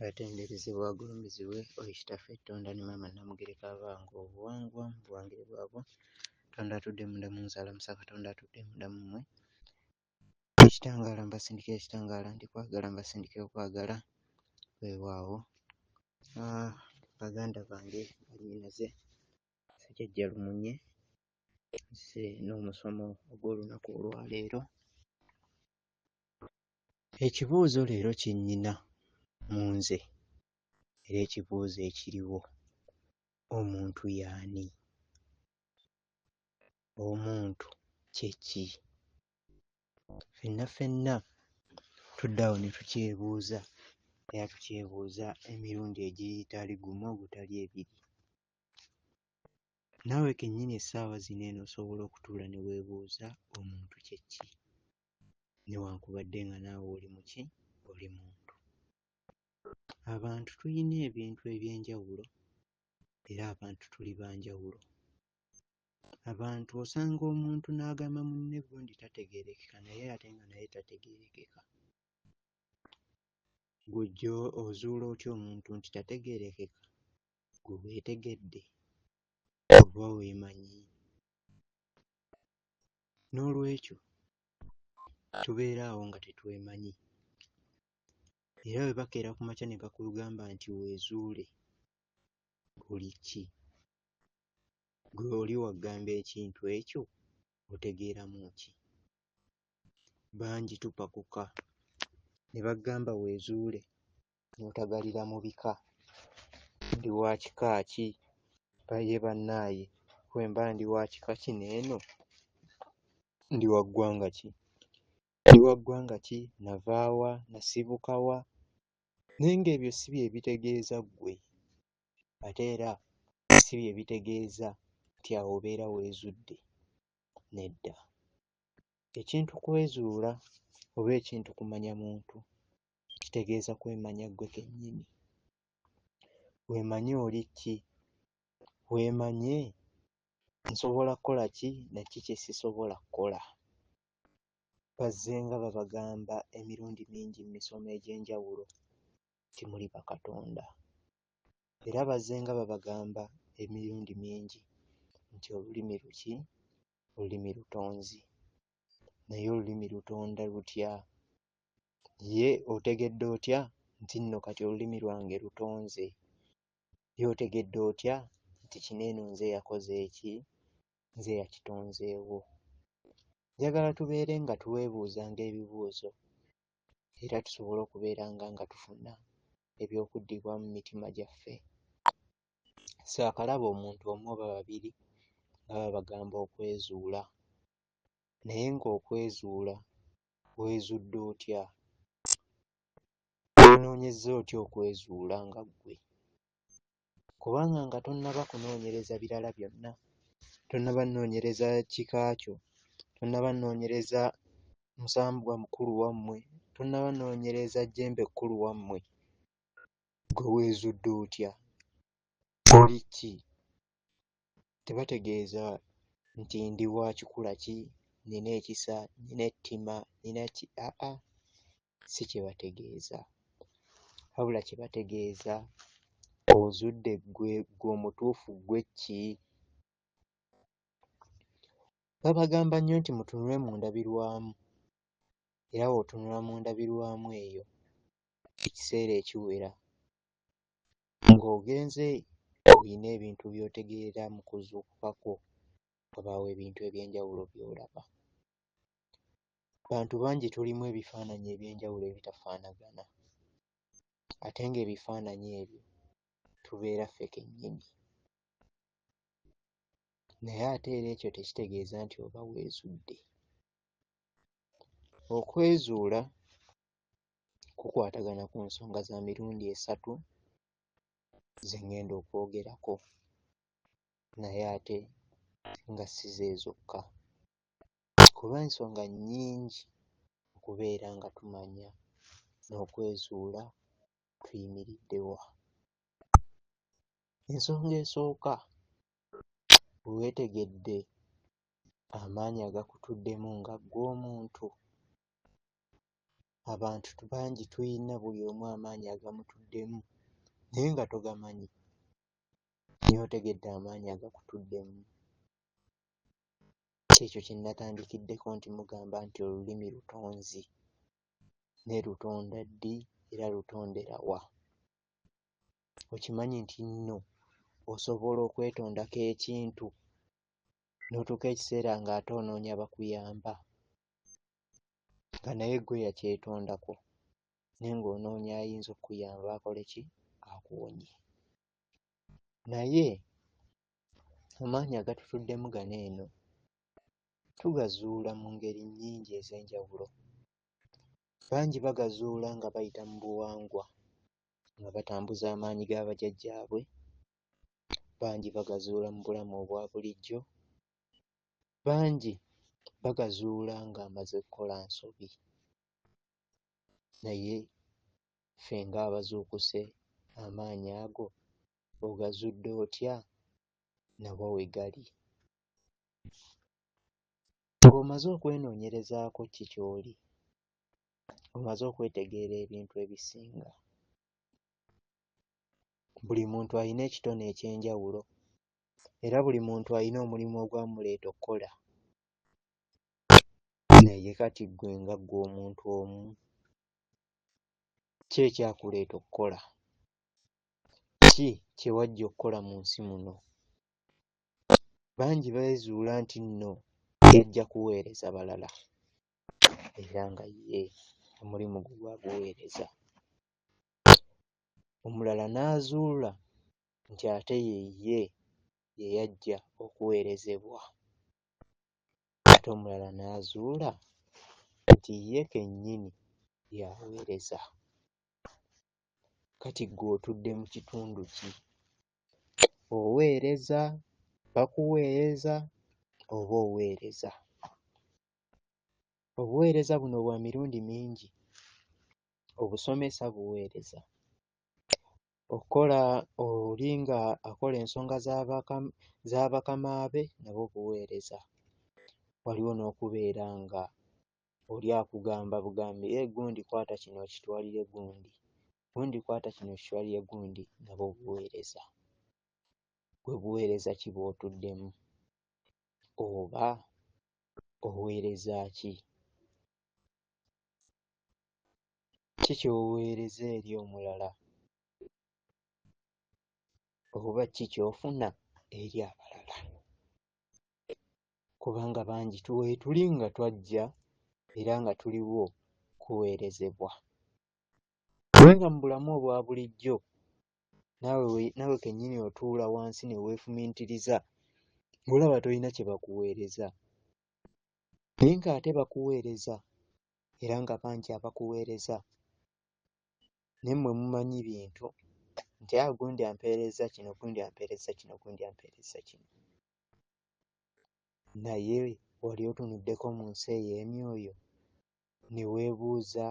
Atenderezebwe agulumizibwe oyo Kitaffe Ttonda ne Maama Nnamugereka abawanga obuwangwa mu buwangire bwabwo. Katonda atudde munda mu nze alamusa Katonda atudde munda mu mmwe. Ekitangaala mbasindikira ekitangaala, ndi kwagala mbasindikira okwagala, weewaawo. Baganda bange, bannyinaze, Jjajja Lumunye nzize n'omusomo ogw'olunaku olwaleero. Ekibuuzo leero kye nnyina mu nze era ekibuuzo ekiriwo, omuntu y'ani? Omuntu kye ki? Ffenna ffenna tudda awo ne tukyebuuza era tukyebuuza emirundi egitali gumu ogutali ebiri. Naawe kennyini essaawa zino eno osobola okutuula ne weebuuza omuntu kye ki? Newankubadde nga naawe oli muki? Oli muntu. Abantu tuyina ebintu eby'enjawulo era abantu tuli ba njawulo. Abantu osanga omuntu n'agamba munne gundi tategeerekeka naye ate nga naye tategeerekeka. Ggwe ojja ozuula otya omuntu nti tategeerekeka? Ggwe weetegedde oba weemanyi? Noolwekyo tubeera awo nga tetwemanyi era bwe bakeera ku makya ne bakugamba nti weezuule oli ki? Ggwe oli wagamba ekintu ekyo otegeeramu ki? Bangi tupakuka ne bagamba weezuule n'otagalira mu bika, ndi wa kika ki? Ye bannaaye bwe mba ndi wa kika kino eno ndi wa ggwanga ki? Ndi wa ggwanga ki? Nava wa? Nasibuka wa? Naye ng'ebyo si bye bitegeeza ggwe ate era si bye bitegeeza nti awo obeera weezudde, nedda. Ekintu kwezuula oba ekintu kumanya muntu kitegeeza kwemanya ggwe kennyini. Weemanye oli ki, weemanye nsobola kkola ki na ki kye sisobola kkola. Bazzenga babagamba emirundi mingi mu misomo egy'enjawulo nti muli bakatonda era bazzenga babagamba emirundi mingi nti olulimi luki? Olulimi lutonzi. Naye olulimi lutonda lutya? Ye otegedde otya nti nno kati olulimi lwange lutonze? Ye otegedde otya nti kino eno nze eyakoze eki? Nze eyakitonzeewo. Njagala tubeere nga twebuuzanga ebibuuzo era tusobole okubeeranga nga tufuna eby'okuddibwamu mu mitima gyaffe. Saakalaba omuntu omu oba babiri nga babagamba okwezuula naye ng'okwezuula weezudde otya? Weenoonyezza otya okwezuula nga ggwe? Kubanga nga tonnaba kunoonyereza birala byonna, tonnaba kunoonyereza kika kyo, tonnaba kunoonyereza musambwa mukulu wammwe, tonnaba kunoonyereza jjembe kkulu wammwe, ggwe weezudde otya? Oli ki? Tebategeeza nti ndi wa kikula ki, nnina ekisa, nnina ettima, nnina ki, aa si kye bategeeza. Wabula kye bategeeza ozudde ggwe ggwe omutuufu ggwe ki? Babagamba nnyo nti mutunule mu ndabirwamu era bw'otunula mu ndabirwamu eyo ekiseera ekiwera ng'ogenze olina ebintu by'otegeera mu kuzuukuka kwo wabaawo ebintu eby'enjawulo by'olaba. Bantu bangi tulimu ebifaananyi eby'enjawulo ebitafaanagana ate ng'ebifaananyi ebyo tubeera ffe kennyini. Naye ate era ekyo tekitegeeza nti oba weezudde. Okwezuula kukwatagana ku nsonga za mirundi esatu ze ŋŋenda okwogerako naye ate nga si ze zokka kuba ensonga nnyingi okubeera nga tumanya n'okwezuula tuyimiridde wa. Ensonga esooka, weetegedde amaanyi agakutuddemu nga ggwe omuntu? Abantu bangi tuyina buli omu amaanyi agamutuddemu naye nga togamanyi, naye otegedde amaanyi agakutuddemu? Ky'ekyo kye natandikiddeko nti mugamba nti olulimi lutonzi, naye lutonda ddi era lutondera wa? Okimanyi nti nno osobola okwetondako ekintu n'otuuka ekiseera ng'ate onoonya bakuyamba, nga naye ggwe eyakyetondako naye ng'onoonya ayinza okkuyamba akole ki? Akuwonye. Naye amaanyi agatutuddemu gano eno tugazuula mu ngeri nnyingi ez'enjawulo. Bangi bagazuula nga bayita mu buwangwa, nga batambuza amaanyi ga bajjajjaabwe, bangi bagazuula mu bulamu obwa bulijjo, bangi bagazuula ng'amaze kkola nsobi. Naye ffe ng'abazuukuse amaanyi ago ogazudde otya na wa we gali? Ng'omaze okwenoonyerezaako ki ky'oli, omaze okwetegeera ebintu ebisinga. Buli muntu alina ekitone eky'enjawulo era buli muntu alina omulimu ogwamuleeta okkola. Naye kati ggwe nga ggwe omuntu omu, ki ekyakuleeta okkola? Ki kye wajja okkola mu nsi muno? Bangi beezuula nti nno yajja kuweereza balala era nga ye omulimu gwe gwa buweereza. Omulala n'azuula nti ate ye ye ye yajja okuweerezebwa. Ate omulala n'azuula nti ye kennyini y'aweereza. Kati ggwe otudde mu kitundu ki? Oweereza, bakuweereza oba oweereza? Obuweereza buno bwa mirundi mingi. Obusomesa buweereza. Okukola oli nga akola ensonga za bakama be nabwo buweereza. Waliwo n'okubeera nga oli akugamba bugambi, "Ee gundi kwata kino okitwalire gundi, gundi kwata kino okitwalire gundi," nabwo buweereza. Ggwe buweereza ki bw'otuddemu? Oba oweereza ki? Ki ky'oweereza eri omulala? Oba ki ky'ofuna eri abalala? Kubanga bangi weetuli nga twajja era nga tuliwo kuweerezebwa. Naye nga mu bulamu obwa bulijjo naawe kennyini otuula wansi ne weefumiitiriza ng'olaba tolina kye bakuweereza. Naye ng'ate bakuweereza era nga bangi abakuweereza. Naye mmwe mumanyi bintu nti aa gundi ampeerezza kino, gundi ampeerezza kino, gundi ampeerezza kino. Naye wali otunuddeko mu nsi ey'emyoyo ne weebuuza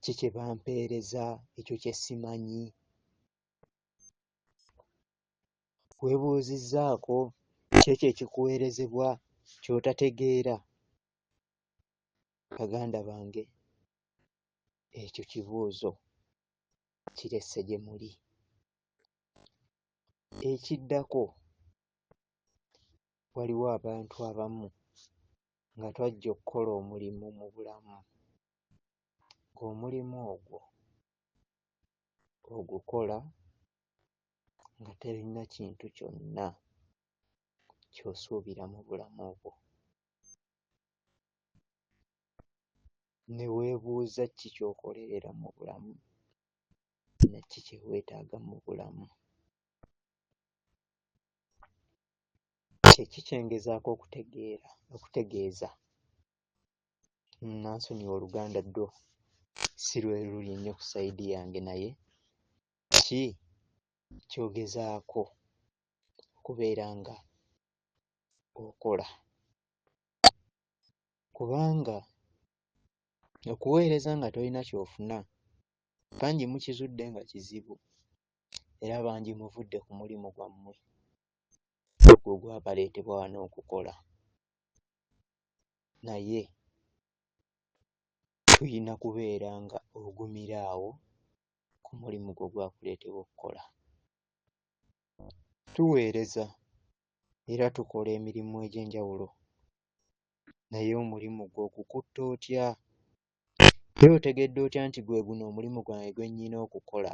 ki kye bampeereza ekyo kye simanyi? Weebuuzizzaako ki ekyo ekikuweerezebwa ky'otategeera? Baganda bange, ekyo kibuuzo kiresse gye muli. Ekiddako, waliwo abantu abamu nga twajja okkola omulimu mu bulamu, ng'omulimu ogwo ogukola nga tolina kintu kyonna ky'osuubira mu bulamu bwo. Ne weebuuza ki ky'okolerera mu bulamu na ki kye weetaaga mu bulamu. Kye ki kye ngezaako okutegeera okutegeeza? Munansonyiwa Oluganda lwo si lwe luli ennyo ku sayidi yange naye ki ky'ogezaako okubeera nga okola? Kubanga okuweereza nga tolina ky'ofuna bangi mukizudde nga kizibu era bangi muvudde ku mulimu gwammwe ogwo ogwabaleetebwa wano okukola. Naye Tuyina kubeera nga ogumira awo ku mulimu gwo ogwakuleetebwa okkola. Tuweereza era tukola emirimu egy'enjawulo naye omulimu gwo ogukutte otya? Era otegedde otya nti gwe guno omulimu gwange gwe nnyina okukola?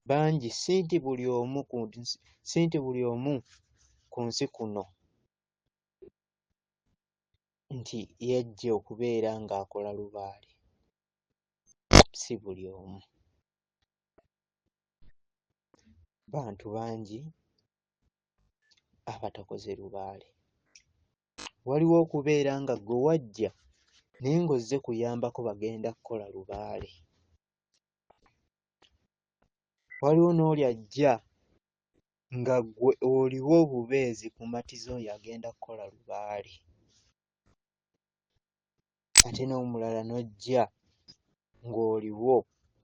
Bangi si nti buli omu ku si nti buli omu ku nsi kuno nti yajja okubeera ng'akola lubaale, si buli omu. Bantu bangi abatakoze lubaale. Waliwo okubeera nga ggwe wajja naye ng'ozze kuyambako bagenda kkola lubaale. Waliwo n'oli ajja nga ggwe oliwo bubeezi kumatiza oyo agenda kkola lubaale. Ate n'omulala n'ojja ng'oliwo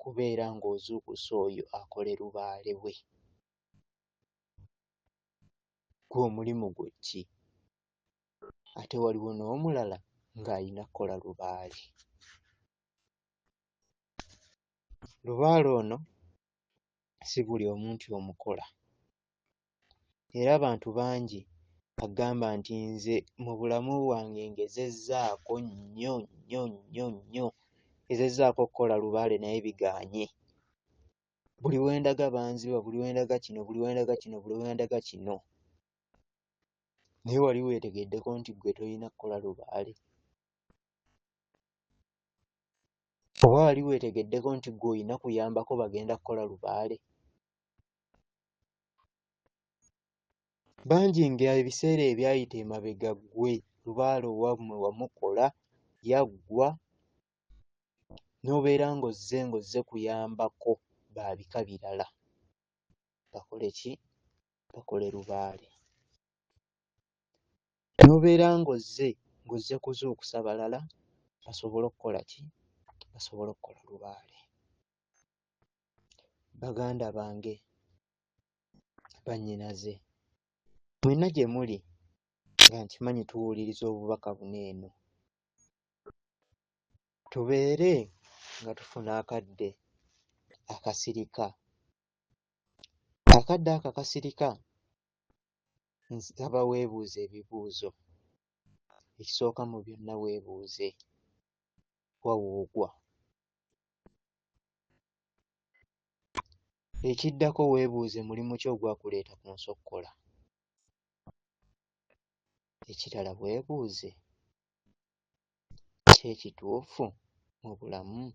kubeera ng'ozuukusa oyo akole lubaale we. Ggwe omulimu gwo ki? Ate waliwo n'omulala ng'alina kkola lubaale. Lubaale ono si buli omu nti omukola era abantu bangi agamba nti nze mu bulamu bwange ngezezzaako nnyo nnyo nnyo nnyo, ngezezzaako okkola lubaale naye bigaanye. Buli we ndaga banziba, buli we ndaga kino, buli we ndaga kino, buli we ndaga kino. Naye wali weetegeddeko nti ggwe toyina kkola lubaale? Oba wali weetegeddeko nti ggwe oyina kuyambako bagenda kkola lubaale? Bangi ng'ebiseera ebyayita emabega ggwe lubaale owammwe wamukola yaggwa n'obeera ng'ozze ng'ozze kuyambako ba bika birala bakole ki? Bakole lubaale. N'obeera ng'ozze ng'ozze kuzuukusa balala basobole okkola ki? Basobole okkola lubaale. Baganda bange, bannyinaze, mwenna gye muli nga nkimanyi tuwuliriza obubaka buno eno, tubeere nga tufuna akadde akasirika. Akadde ako akasirika nsaba weebuuze ebibuuzo. Ekisooka mu byonna weebuuze wa w'ogwa. Ekiddako weebuuze mulimu ki ogwakuleeta ku nsi okkola. Ekirala weebuuze ki ekituufu mu bulamu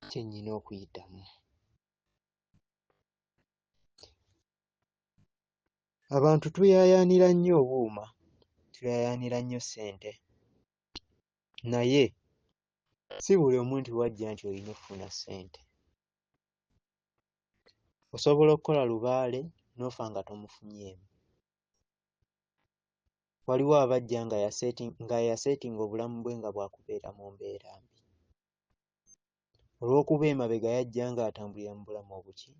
kye nnyina okuyitamu. Abantu tuyaayaanira nnyo obuuma, tuyaayaanira nnyo ssente naye si buli omu nti w'ajja nti olina offuna ssente. Osobola okkola lubaale n'ofa nga tomufunyeemu. Waliwo abajja nga yaseeti nga yaseetinga obulamu bwe nga bwakubeera mu mbeera mbi. Olw'okuba emabega yajja ng'atambulira mu bulamu obuki?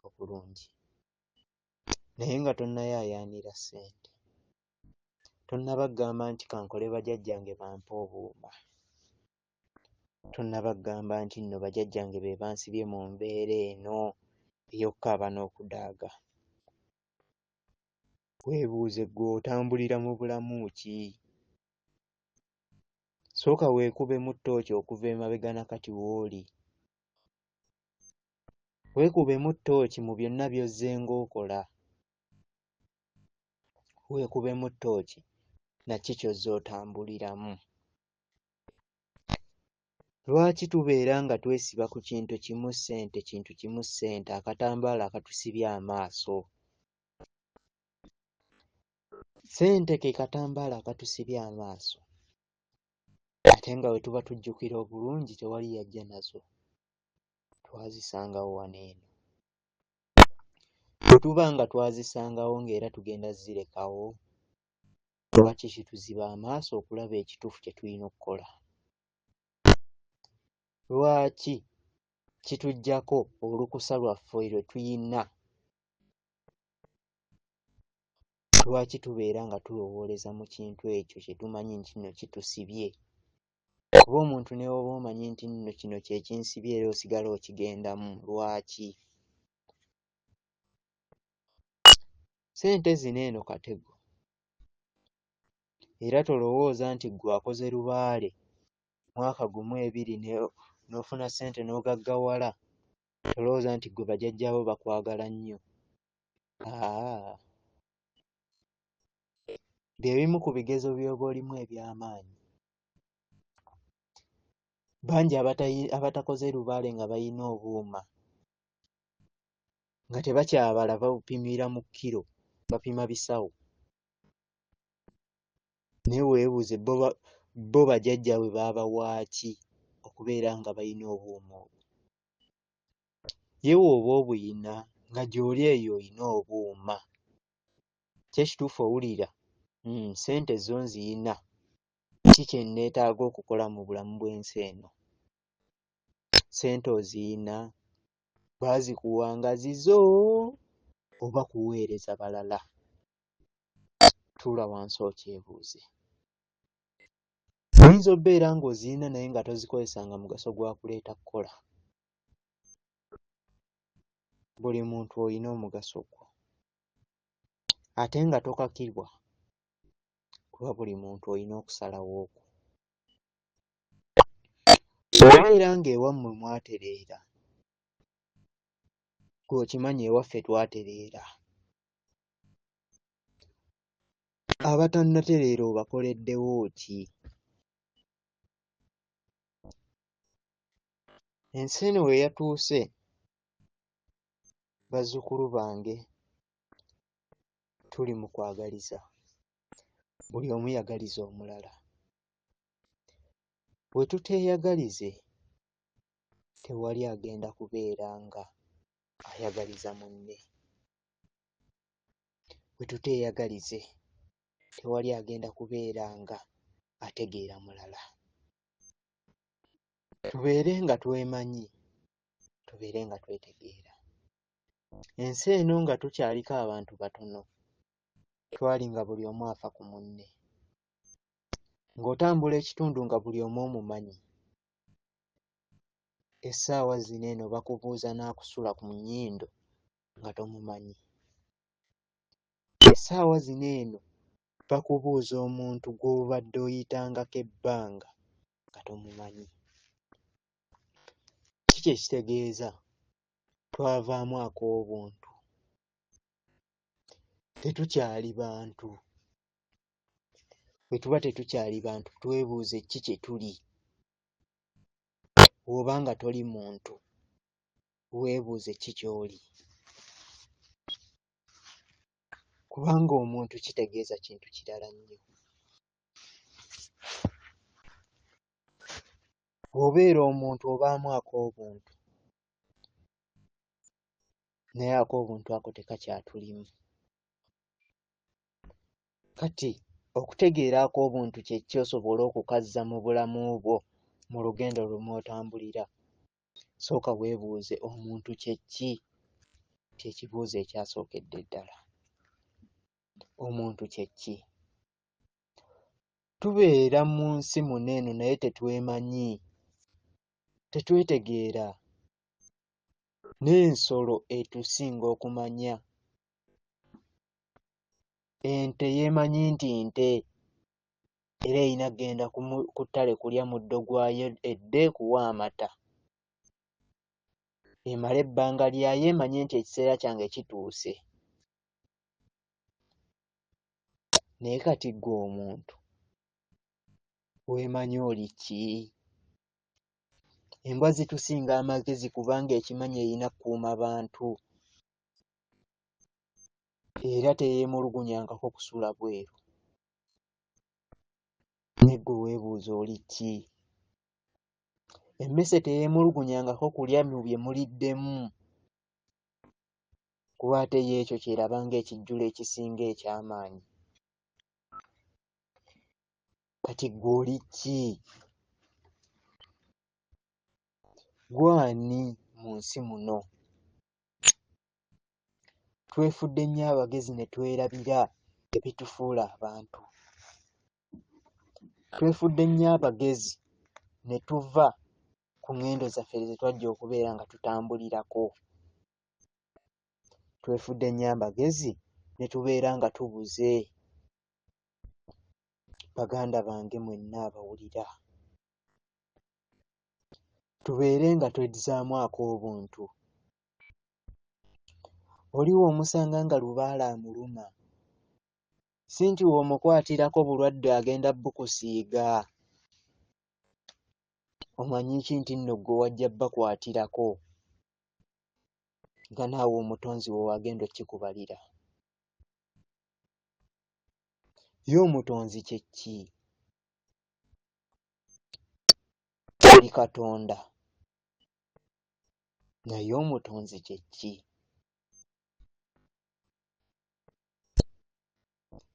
Obulungi. Naye nga tonnayaayaanira ssente, tonnaba ggamba nti kankole bajjajjange bampe obuuma, tonnaba ggamba nti nno bajjajjange be bansibye mu mbeera eno ey'okkaaba n'okudaaga. Weebuuze ggwe otambulira mu bulamu ki? Sooka weekubemu ttooci okuva emabega na kati w'oli. Weekubemu ttooci mu byonna by'ozzenga okola. Weekubemu ttooci na ki ky'ozze otambuliramu. Lwaki tubeera nga twesiba ku kintu kimu ssente, kintu kimu ssente, akatambaala akatusibye amaaso? Ssente ke katambaala akatusibye amaaso ate nga bwe tuba tujjukira obulungi tewali yajja nazo, twazisangawo wano eno. Bwe tuba nga twazisangawo ng'era tugenda zirekawo, lwaki kituziba amaaso okulaba ekituufu kye tulina okkola? Lwaki kituggyako olukusa lwaffe lwe tuyina? Lwaki tubeera nga tulowooleza mu kintu ekyo kye tumanyi nti nno kitusibye? Kuba omuntu ne bw'oba omanyi nti nno kino kye kinsibye era osigala okigendamu, lwaki? Ssente zino eno katego era tolowooza nti ggwe akoze lubaale mwaka gumu ebiri n'ofuna ssente n'ogaggawala, tolowooza nti ggwe bajjajjaabo bakwagala nnyo. Aa, bye bimu ku bigezo by'oba olimu eby'amaanyi. Bangi abatakoze lubaale nga balina obuuma nga tebakyabala babupimira mu kkiro, bapima bisawo. Naye weebuuze bo bajjajjaabwe baabawa ki okubeera nga balina obuuma obwo? Ye bw'oba obuyina nga gy'oli eyo olina obuuma, ki ekituufu owulira ssente zo nziyina, ki kye nneetaaga okukola mu bulamu bw'ensi eno? Ssente oziyina, baazikuwa nga zizo oba kuweereza balala? Tuula wansi okyebuuze. Oyinza obbeera ng'oziyina naye nga tozikozesanga mugaso gwa kuleeta kukola. Buli muntu olina omugaso gwo ate nga tokakibwa kuba buli muntu olina okusalawo kwo. Bw'obeera ng'ewammwe mwatereera, ggwe okimanyi ewaffe twatereera. Abatannatereera obakoleddewo ki? Ensi eno we yatuuse bazzukulu bange tuli mu kwagaliza, buli omu yagaliza omulala. Bwe tuteeyagalize tewali agenda kubeera nga ayagaliza munne. Bwe tuteeyagalize tewali agenda kubeera nga ategeera mulala. Tubeere nga twemanyi, tubeere nga twetegeera. Ensi eno nga tukyaliko abantu batono, twali nga buli omu afa ku munne. Ng'otambula ekitundu nga buli omu omumanyi. Essaawa zino eno bakubuuza n'akusula ku nnyindo nga tomumanyi. Essaawa zino eno bakubuuza omuntu gw'obadde oyitangako ebbanga nga tomumanyi. Ki kye kitegeeza? Twavaamu ak'obuntu, tetukyali bantu. Bwe tuba tetukyali bantu twebuuze ki kye tuli. Bw'oba nga toli muntu weebuuze ki ky'oli. Kubanga omuntu kitegeeza kintu kirala nnyo. Bw'obeera omuntu obaamu ak'obuntu naye ak'obuntu ako tekakyatulimu. Kati okutegeera ak'obuntu kye ki osobole okukazza mu bulamu bwo mu lugendo lwo mw'otambulira? Sooka weebuuze omuntu kye ki? Kye kibuuzo ekyasookedde ddala. Omuntu kye ki? Tubeera mu nsi muno eno naye tetwemanyi, tetwetegeera. N'ensolo etusinga okumanya. Ente yeemanyi nti nte era erina kugenda ku ttale kulya muddo gwayo edde ekuwe amata. Emale ebbanga lyayo emanye nti ekiseera kyange kituuse. Naye kati ggwe omuntu weemanyi oli ki? Embwa zitusinga amagezi kubanga ekimanyi erina kukuuma bantu era teyeemulugunyangako kusula bweru. Naye ggwe weebuuze oli ki? Emmese teyeemulugunyangako kulya mu bye muliddemu kuba ate yo ekyo ky'eraba ng'ekijjulo ekisinga eky'amaanyi. Kati ggwe oli ki? Ggwe ani mu nsi muno? Twefudde nnyo abagezi ne twerabira. Ebitufuula abantu. Twefudde nnyo abagezi ne tuva ku ŋŋendo zaffe ze twajja okubeera nga tutambulirako. Twefudde nnyo abagezi ne tubeera nga tubuze. Baganda bange mwenna abawulira, tubeere nga twezzaamu ak'obuntu. Oli w'omusanga nga lubaale amuluma, si nti w'omukwatirako bulwadde agenda bukusiiga. Omanyi ki nti nno ggwe wajja bakwatirako nga naawe omutonzi wo w'agenda okkikubalira. Ye omutonzi kye ki? Oli Katonda, naye omutonzi kye ki?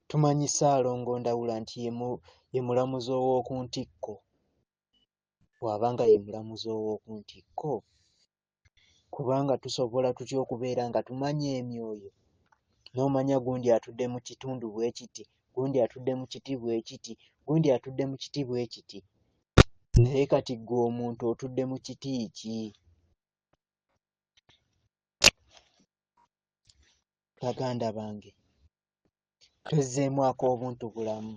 Tumanyi Ssaalongo Ndawula nti ye mulamuzi ow'oku ntikko. Bw'aba nga ye mulamuzi ow'oku ntikko, kubanga tusobola tutya okubeera nga tumanya emyoyo n'omanya gundi atudde mu kitundu bwe kiti, gundi atudde mu kiti bwe kiti, gundi atudde mu kiti bwe kiti. Naye kati ggwe omuntu otudde mu kiti ki? Baganda bange, twezzeemu ak'obuntu bulamu.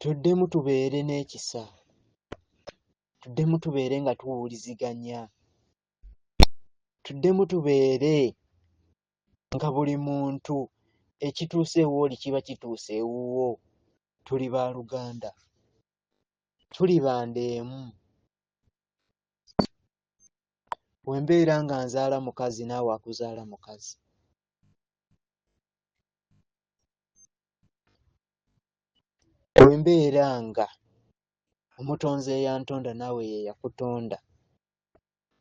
Tuddemu tubeere n'ekisa. Tuddemu tubeere nga tuwuliziganya. Tuddemu tubeere nga buli muntu ekituuse ew'oli kiba kituuse ewuwo. Tuli baaluganda. Tuli ba nda emu. Bwe mbeera nga nzaala mukazi naawe akuzaala mukazi. Bwe mbeera nga omutonzi eyantonda naawe ye yakutonda,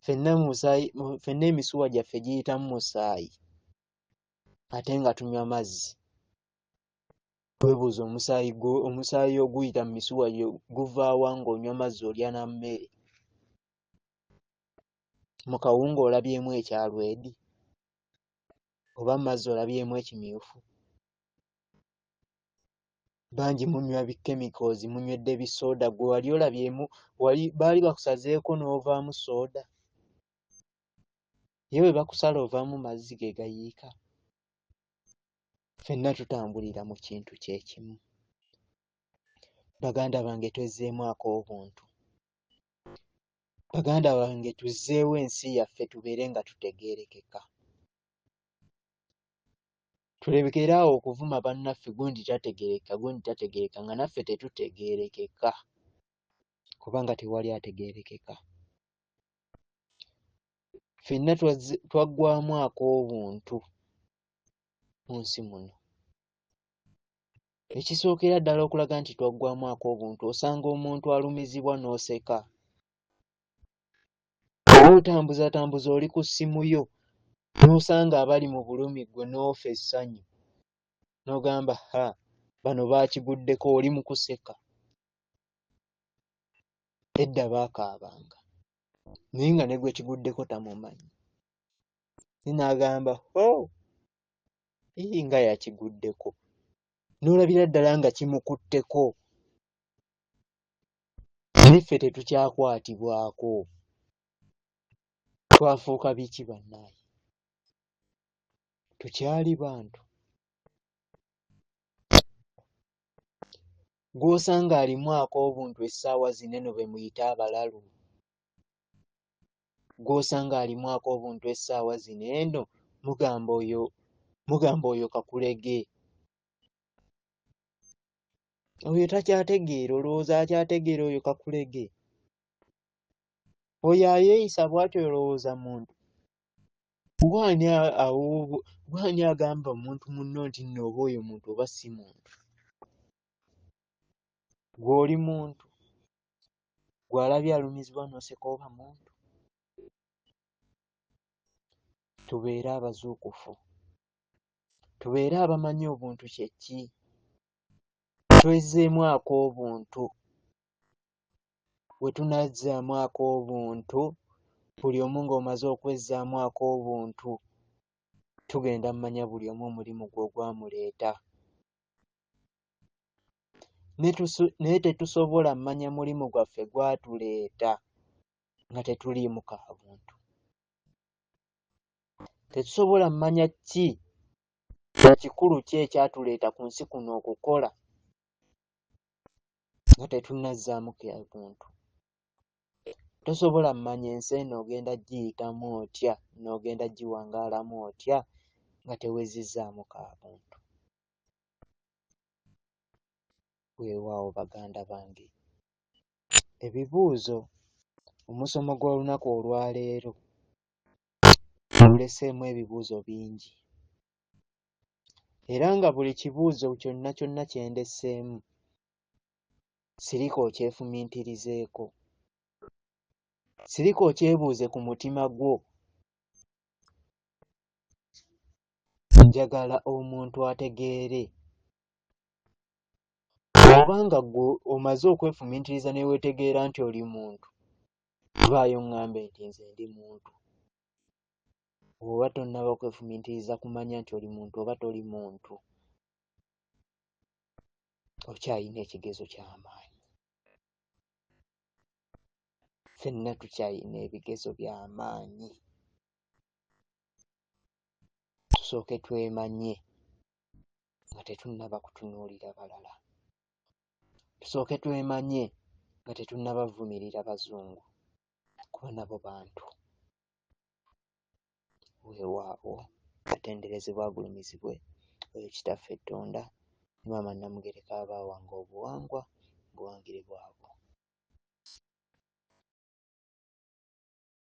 ffenna musaayi, ffenna emisuwa gyaffe giyitamu musaayi ate nga tunywa mazzi. Weebuuze omusaayi gwo omusaayi oguyita mu misuwa gyo guva wa ng'onywa mazzi olya na mmere? Mu kawunga olabyemu ekya lwedi? Oba mu mazzi olabyemu ekimyufu? Bangi munywa bi chemicals, munywedde bi soda, gwe wali olabyemu wali baali bakusazeeko n'ovaamu soda? Ye bwe bakusala ovaamu mazzi ge gayiika? Ffenna tutambulira mu kintu kye kimu. Baganda bange twezzeemu ak'obuntu. Baganda bange tuzzeewo ensi yaffe tubeere nga tutegeerekeka. Tulekere awo okuvuma bannaffe gundi tategeerekeka, gundi tategeerekeka nga naffe tetutegeerekeka kubanga tewali ategeerekeka. Ffenna twaggwaamu ak'obuntu mu nsi muno. Ekisookera ddala okulaga nti twaggwaamu ak'obuntu osanga omuntu alumizibwa n'oseka. Oba otambuzatambuza oli ku ssimu yo n'osanga abali mu bulumi ggwe n'ofa essanyu n'ogamba ha bano baakiguddeko oli mu kuseka. Edda baakaabanga naye nga ne gwe kiguddeko tamumanyi. Ye n'agamba hoo ii nga yakiguddeko n'olabira ddala nga kimukutteko. Naye ffe tetukyakwatibwako. Twafuuka biki bannaaye? Tukyali bantu? Gw'osanga alimu ak'obuntu essaawa zino eno be muyita abalalu. Gw'osanga alimu ak'obuntu essaawa zino eno mugamba oyo mugamba oyo kakulege. Oyo takyategeera olowooza akyategeera oyo kakulege? Oyo ayeeyisa bw'atyo olowooza muntu? Ggwe ani ggwe ani agamba omuntu munno nti nno oba oyo muntu oba si muntu? Ggwe oli muntu? Ggwe alabye alumizibwa n'oseka oba muntu? Tubeere abazuukufu. Tubeere abamanyi obuntu kye ki. Twezzeemu ak'obuntu. Bwe tunazzaamu ak'obuntu, buli omu ng'omaze okwezzaamu ak'obuntu, Tugenda mmanya buli omu omulimu gwe ogwamuleeta. Naye tetusobola mmanya mulimu gwaffe gwatuleeta nga tetuliimu kabuntu. Tetusobola mmanya ki na kikulu ki ekyatuleeta ku nsi kuno okukola nga tetunnazzaamu kabuntu. Tosobola mmanya ensi eno ogenda giyitamu otya n'ogenda giwangaalamu otya nga tewezzizzaamu kabuntu. Weewaawo baganda bange. Ebibuuzo omusomo gw'olunaku olwaleero guleseemu ebibuuzo bingi era nga buli kibuuzo kyonna kyonna kye ndeseemu sirika okyefumiitirizeeko. Sirika okyebuuze ku mutima gwo. Njagala omuntu ategeere. Bw'oba nga ggwe omaze okwefumiitiriza ne weetegeera nti oli muntu, vaayo oŋŋambe nti nze ndi muntu. Bw'oba tonnaba kwefumiitiriza kumanya nti oli muntu oba toli muntu, okyalina ekigezo ky'amaanyi. Ffenna tukyalina ebigezo by'amaanyi. Tusooke twemanye nga tetunnaba kutunuulira balala. Tusooke twemanye nga tetunnaba vumirira bazungu kuba nabo bantu. Weewaawo atenderezebwe agulumizibwe oyo Kitaffe Ttonda ne Maama Nnamugereka abaawanga obuwangwa mu buwangire bwabwe.